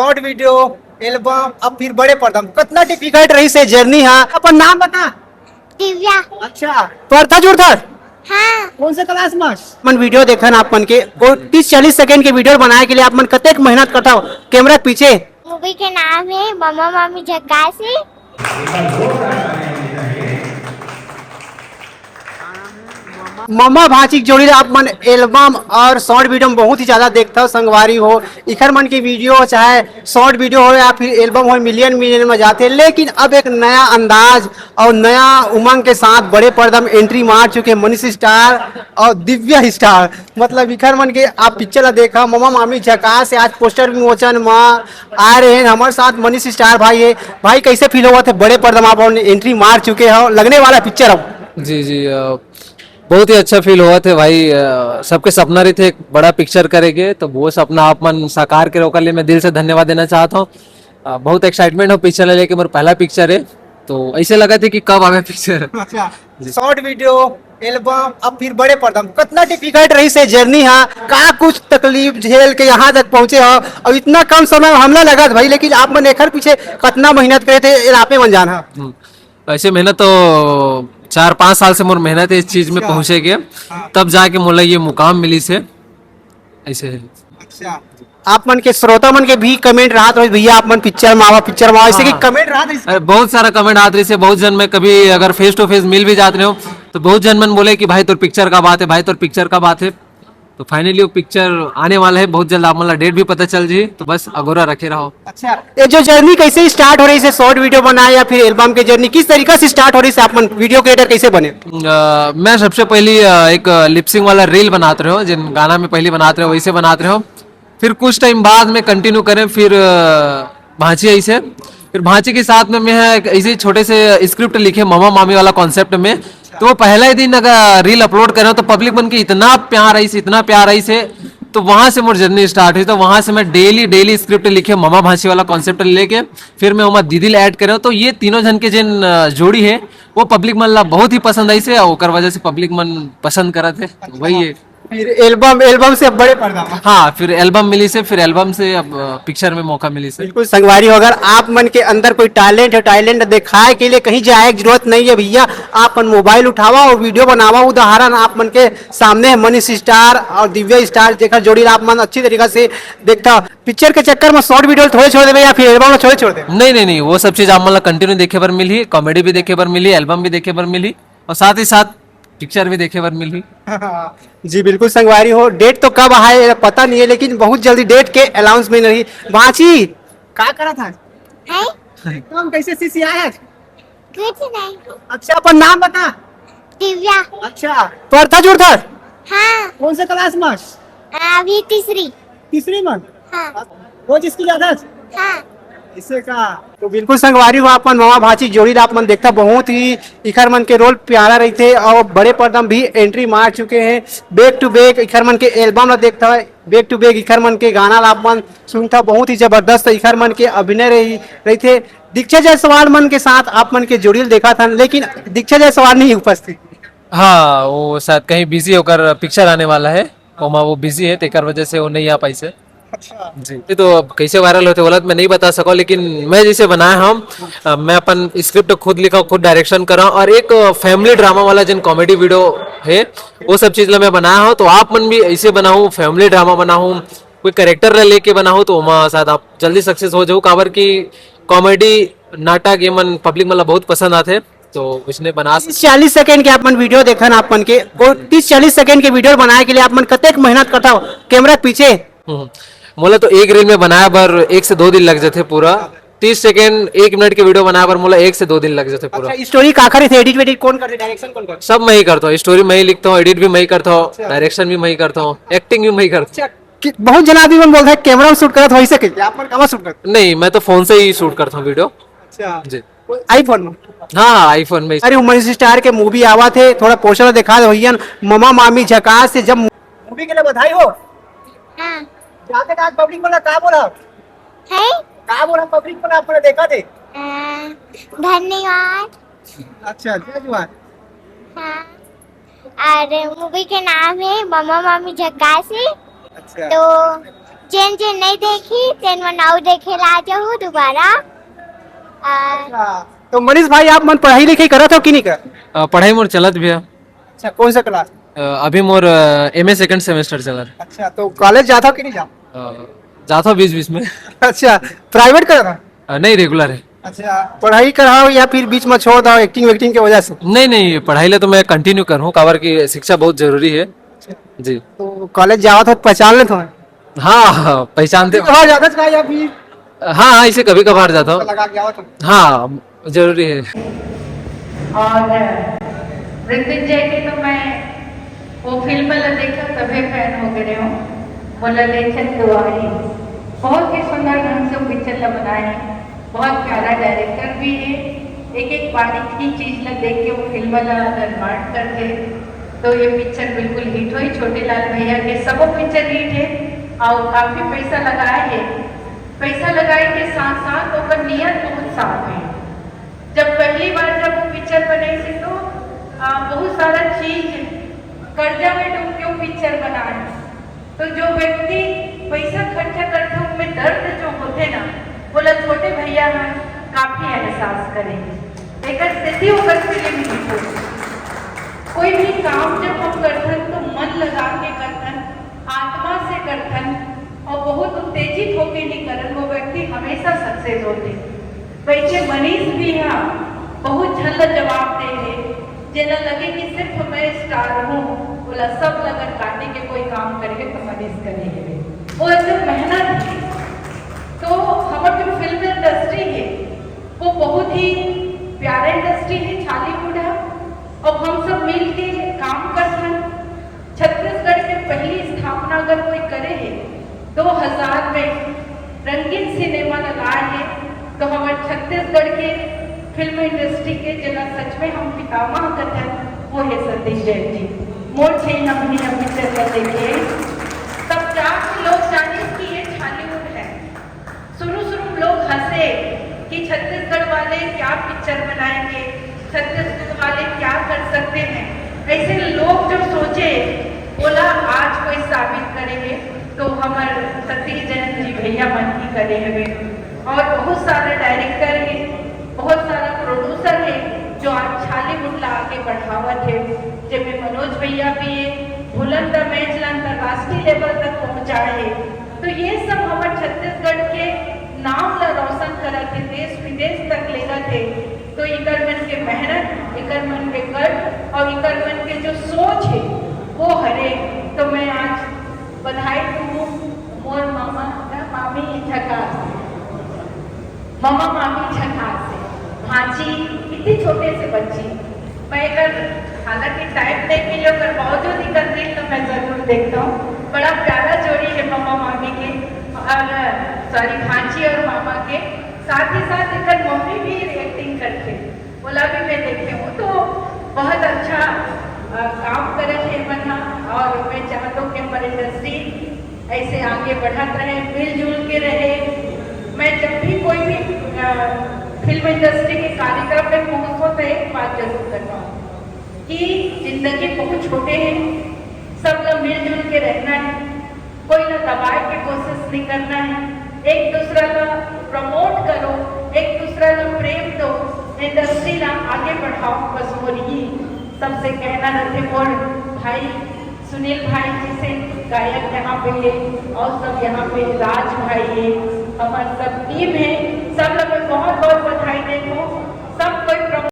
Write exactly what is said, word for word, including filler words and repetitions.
Short video, album, अब फिर बड़े पर्दा म। कितना डिफिकल्ट रहिस हे जर्नी हा। अपन नाम बता। दिव्या। अच्छा, पढ़थस जुड़थस? हाँ। कौन से क्लास में? मन वीडियो देखन आप मन के, वो तीस चालीस सेकंड के वीडियो बनाए के लिए आप मन कतेक मेहनत करथव कैमरा के पीछे? मूवी के नाम है ममा मामी झकास है। ममा भांची के जोड़ी ला आप मन एल्बम और शॉर्ट वीडियो में बहुत ही ज्यादा देखथव संगवारी हो। इखर मन के वीडियो चाहे शॉर्ट वीडियो हो या फिर एल्बम हो, मिलियन मिलियन में जाथे। लेकिन अब एक नया अंदाज और नया उमंग के साथ बड़े पर्दा में एंट्री मार चुके हैं मनीष स्टार और दिव्या स्टार। मतलब इखर मन के आप पिक्चर ला देखा, ममा मामी झकास है, आज पोस्टर विमोचन में आ रहे हैं हमारे साथ मनीष स्टार भाई है। भाई, कैसे फील होवत हे बड़े पर्दा में आप एंट्री मार चुके हो, लगने वाला पिक्चर अब? जी जी, अ, बहुत ही अच्छा फील होवत हे भाई। अ, सबके सपना रहिथे एक बड़ा पिक्चर करे के, तो वो सपना आप मन साकार करे, ओकर लिए मैं दिल से धन्यवाद देना चाहत हूँ। अ, बहुत एक्साइटमेंट हो पिक्चर ला लेके, मोर पहला पिक्चर है, तो ऐसे लगथे कि कब आवे पिक्चर। अच्छा, जी। शॉर्ट वीडियो, एल्बम, अब फिर बड़े पर्दा में। कितना डिफिकल्ट रहिस हे जर्नी हा, का कुछ तकलीफ झेल के यहाँ तक पहुँचे हो, और इतना कम समय में हमला लगत भाई, लेकिन आप मन एखर पीछे कितना मेहनत करे थे, ये आपे मन जान हा। हम्म। ऐसे मेहनत तो चार पाँच साल से मोर मेहनत है इस चीज में अच्छा। पहुँचे के, हाँ। तब जाके मोला ये मुकाम मिलिस हे। ऐसे है। अच्छा, आप मन के श्रोता मन के भी कमेंट रहत रहिस, "भैया आप मन पिक्चर में आवा, पिक्चर में आवा", ऐसे कि हाँ। कमेंट रहत रहिस? अरे, बहुत सारा कमेंट आत रहिस हे, बहुत झन मैं कभी अगर फेस टू फेस मिल भी जात रहे हो तो बहुत झन मन बोले कि "भाई तोर पिक्चर कब आत हे, भाई तोर पिक्चर कब आत हे।" तो फाइनली वो पिक्चर आने वाला है बहुत जल्द, आप मन ला डेट भी पता चल जी, तो बस अगोरा रखे रहो। अच्छा, ये जो जर्नी कैसे स्टार्ट हो रहिस हे, शॉर्ट वीडियो बनाए या फिर एल्बम के जर्नी किस तरीका से स्टार्ट हो रहिस हे, आप मन वीडियो क्रिएटर कैसे बने? अ, मैं सबसे पहली, अ, एक लिपसिंग वाला रील बनात रहे हो, जिन गाना में पहली बनात रहे हो वैसे बनात रहे हो। फिर कुछ टाइम बाद में कंटिन्यू करें, फिर, अ, भांची ऐसे, फिर भांची के साथ में मैं एक ऐसे छोटे से स्क्रिप्ट लिखे ममा मामी वाला कॉन्सेप्ट में। तो वो पहला ही दिन अगर रील अपलोड करें तो पब्लिक मन के इतना प्यार आइस, इतना प्यार आइस हे। तो वहां से मोर जर्नी स्टार्ट हुई। तो वहां से मैं डेली डेली स्क्रिप्ट लिखे ममा भांची वाला कॉन्सेप्ट लेके, फिर मैं ओमा दीदी ले ऐड करे। तो ये तीनों झन के जिन, अ, जोड़ी है, वो पब्लिक मन ला बहुत ही पसंद आइस हे, और ओकर वजह से पब्लिक मन पसंद करत हे। तो वही है। फिर एल्बम, एल्बम से अब बड़े पर्दा में। हाँ, फिर एल्बम मिलिस हे, फिर एल्बम से अब, अ, पिक्चर में मौका मिलिस हे। बिल्कुल संगवारी हो, अगर आप मन के अंदर कोई टैलेंट है, टैलेंट दिखाए के लिए कहीं जाए की जरूरत नहीं है भैया, आप मन मोबाइल उठावा और वीडियो बनावा। उदाहरण आप मन के सामने है मनीष स्टार और दिव्या स्टार, जेकर जोड़ी ला आप मन अच्छी तरीका से देखता। पिक्चर के चक्कर में शॉर्ट वीडियो थोड़े छोड़ देवे या फिर एल्बम में थोड़े छोड़ देवे? नहीं नहीं नहीं, वो सब चीज आप मन ला कंटिन्यू देखे बर मिलही, कॉमेडी भी देखे बर मिलही, एल्बम भी देखे बर मिलही और साथ ही साथ पिक्चर भी देखे बर मिलही। जी बिल्कुल संगवारी हो, डेट तो कब आए पता नहीं है, लेकिन बहुत जल्दी डेट के अनाउंसमेंट रही। भांची, का करत हे? हैं? एकदम कैसे सीसी आया? कुछ नहीं। अच्छा, अपन नाम बता। दिव्या। अच्छा, पढ़थस जुड़थस? हाँ। कौन से क्लास में? अभी तीसरी। तीसरी में? हाँ। रोज स्कूल जाथस? हाँ। ऐसे का? तो बिल्कुल संगवारी हो, अपन ममा भांची जोड़ी ला आप मन देखता, बहुत ही इखर मन के रोल प्यारा रहिथे और बड़े पर्दा में भी एंट्री मार चुके हैं। बैक टू बैक इखर मन के एल्बम ला देखता है, बैक टू बैक इखर मन के गाना ला आप मन सुनता, बहुत ही जबरदस्त इखर मन के अभिनय रही, रहिथे। दीक्षा जायसवाल मन के साथ आप मन के जोड़ी ला देखत हन, लेकिन दीक्षा जायसवाल नहीं उपस्थित। हाँ, वो शायद कहीं बिजी होकर पिक्चर आने वाला है, ओमा वो बिजी है, तेकर वजह से वो नहीं आ पाइस हे। अच्छा। जी। ये तो अब कैसे वायरल होथे, गलत मैं नहीं बता सको, लेकिन मैं जैसे बनाया हूँ, अ, मैं अपन स्क्रिप्ट खुद लिखा हूँ, खुद डायरेक्शन करा हूँ, और एक फैमिली ड्रामा वाला जिन कॉमेडी वीडियो है, वो सब चीज ला मैं बनाया हूँ। तो आप मन भी ऐसे बनाहू, फैमिली ड्रामा बनाहू, कोई कैरेक्टर ला लेके बनाहू, तो ओमा शायद आप जल्दी सक्सेस हो जाहू, काबर कि कॉमेडी नाटक ये मन पब्लिक मन ला बहुत पसंद आथे, तो उसने बना सक- तीस चालीस सेकंड के आप मन वीडियो देखन, आप मन के, वो तीस चालीस सेकंड के वीडियो बनाए के लिए आप मन कतेक मेहनत करता हो कैमरा के पीछे? हम्म। मोला तो एक रील में बनाए बर एक से दो दिन लग जाथे पूरा। तीस सेकंड, एक मिनट के वीडियो बनाए बर मोला एक से दो दिन लग जाथे पूरा। अच्छा, स्टोरी काखर रहिथे, एडिट वेडिट कौन करथे, डायरेक्शन कौन करथे? सब मैं ही करता हूँ, स्टोरी मैं ही लिखता हूँ, एडिट भी मैं ही करता हूँ, अच्छा। डायरेक्शन भी मैं ही करता हूँ, एक्टिंग भी मैं ही करता हूँ। अच्छा, कि बहुत जन आदमी मन बोलथे कैमरा में शूट करत हो, वैसे कैसे आप मन कहाँ शूट करते? नहीं, मैं तो फोन से ही शूट करता हूँ वीडियो। अच्छा। जी। आईफोन में? हाँ, आईफोन में। अरे, मनीष स्टार के मूवी आवत हे, थोड़ा पोस्टर दिखा दे भैया। ममा मामी झकास से जब मूवी के लिए बधाई हो। हाँ। जाके आज पब्लिक मन ला का बोला? हैं? का बोला पब्लिक मन ला, आप मन ला देखत हे? अ, धन्यवाद। अच्छा, धन्यवाद। हाँ। और मूवी के नाम है ममा मामी झकास है। अच्छा। तो जेन जेन नहीं देखी, तेन मन अउ देखे ला आ जाहू दोबारा। आ, हाँ, तो मनीष भाई, आप मन पढ़ाई लिखाई करत हो कि नहीं कर? अ, पढ़ाई मोर चलत भैया। अच्छा, कौन सा क्लास? अ, अभी मोर एम ए सेकंड सेमेस्टर चलत। अच्छा, तो कॉलेज जाता हो कि नहीं जाता? अ, जाता हूँ बीच बीच में। अच्छा, प्राइवेट करत हो? अ, नहीं, रेगुलर है। अच्छा, पढ़ाई कराओ या फिर बीच में छोड़ दो एक्टिंग वेक्टिंग की वजह से? नहीं, नहीं, पढ़ाई ला तो मैं कंटिन्यू करूँ, काबर की शिक्षा बहुत जरूरी है। जी। तो कॉलेज जावत हो, पहचान लेत हो? हाँ, हाँ, पहचानते हो। कहाँ जाता था या फिर हाँ, हाँ, इसे कभी कभार जाता हूँ। लगा के आवत हो? हाँ, जरूरी है। और मृत्युंजय के तो मैं वो फिल्म ला देखा तभे फैन हो गए हूँ। बोला लेखन दुआरी, बहुत ही सुंदर ढंग से पिक्चर ला बनाए हैं। बहुत प्यारा डायरेक्टर भी है, एक एक बारीकी चीज ला देख के वो फिल्म ला निर्माण करते। तो ये पिक्चर बिल्कुल हिट हुई। छोटे लाल भैया के सबो पिक्चर हिट है और काफी पैसा लगाए है। पैसा लगाए के साथ साथ ओकर नियत बहुत साफ है। जब पहली बार जब वो पिक्चर बने थे तो आ, बहुत सारा चीज कर्जा में डूब के वो पिक्चर बनाए। तो जो व्यक्ति पैसा खर्चा करथे, उसमें दर्द जो होथे ना, बोला छोटे भैया ह काफी एहसास करे। एकर सेती ओकर फिल्म हिट होथे। कोई भी काम जब हम करथन तो मन लगा के करथन, आत्मा से करथन और बहुत उत्तेजित होके नहीं करन, वो व्यक्ति हमेशा सक्सेस होथे। वैसे मनीष भी ह बहुत झन ला जवाब दे हे, जेला लगे कि सिर्फ मैं स्टार हूँ, बोला सब लगन काटे के कोई काम करे तो मनीष करे हे। वो ऐसे मेहनत है। तो हमार जो फिल्म इंडस्ट्री है वो बहुत ही प्यारा इंडस्ट्री है, छालीवुड है। और हम सब मिल के काम करथन। छत्तीसगढ़ के पहली स्थापना अगर कोई करे है दो हज़ार में रंगीन सिनेमा ला लाए है, तो हमारे छत्तीसगढ़ के फिल्म इंडस्ट्री के जेला सच में हम पितामह कथन, वो है सतीश जैन जी। मोर छह महीना पिक्चर कर देखे, तब जाके लोग जाने कि ये छालीवुड है। शुरू शुरू में लोग हंसे कि छत्तीसगढ़ वाले क्या पिक्चर बनाएंगे, छत्तीसगढ़ वाले क्या कर सकते हैं। ऐसे लोग जो सोचे, बोला आज कोई साबित करे है तो हमार सतीश जैन जी भैया मन ही करे हवे। और बहुत सारा डायरेक्टर है, बहुत सारा प्रोड्यूसर है जो आज छालीवुड ला आगे बढ़ावत है, जेमे मनोज भैया भी है, भूलन दमेज ला अंतर्राष्ट्रीय लेवल तक पहुंचाए है। तो ये सब हमार छत्तीसगढ़ के नाम ला रोशन करत है, देश विदेश तक लेगत है। तो इकर मन के मेहनत, इकर मन के गर्व और इकर मन के जो सोच है वो हरे। तो मैं आज बधाई दूँ मोर मामा ना मामी झकास, मामा मामी झकास है। भांची इतनी छोटे से बच्ची, मैं एकर हालांकि टाइम नहीं मिले, ओकर बावजूद एकर reel तो मैं जरूर देखता हूँ। बड़ा प्यारा जोड़ी है मामा मामी के और सॉरी भांची और मामा के। साथ ही साथ एकर मम्मी भी एक्टिंग करते, ओला भी मैं देखे हूँ। तो बहुत अच्छा अ, काम करत है मन ह। और मैं चाहत हूँ कि हमारी इंडस्ट्री ऐसे आगे बढ़त रहे, मिलजुल के रहे। मैं जब भी कोई भी अ, फिल्म इंडस्ट्री के कार्यक्रम में पहुंचूं तो एक बात जरूर करता हूँ कि जिंदगी बहुत छोटे है, सब लोग मिलजुल के रहना है, कोई ना दबाए के कोशिश नहीं करना है, एक दूसरा का प्रमोट करो, एक दूसरा का प्रेम दो, इंडस्ट्री ना आगे बढ़ाओ। बस मोर ही सबसे कहना रहते। मोर भाई सुनील भाई जैसे गायक यहाँ पे है और सब यहाँ पे राज भाई है, हमार सब टीम है,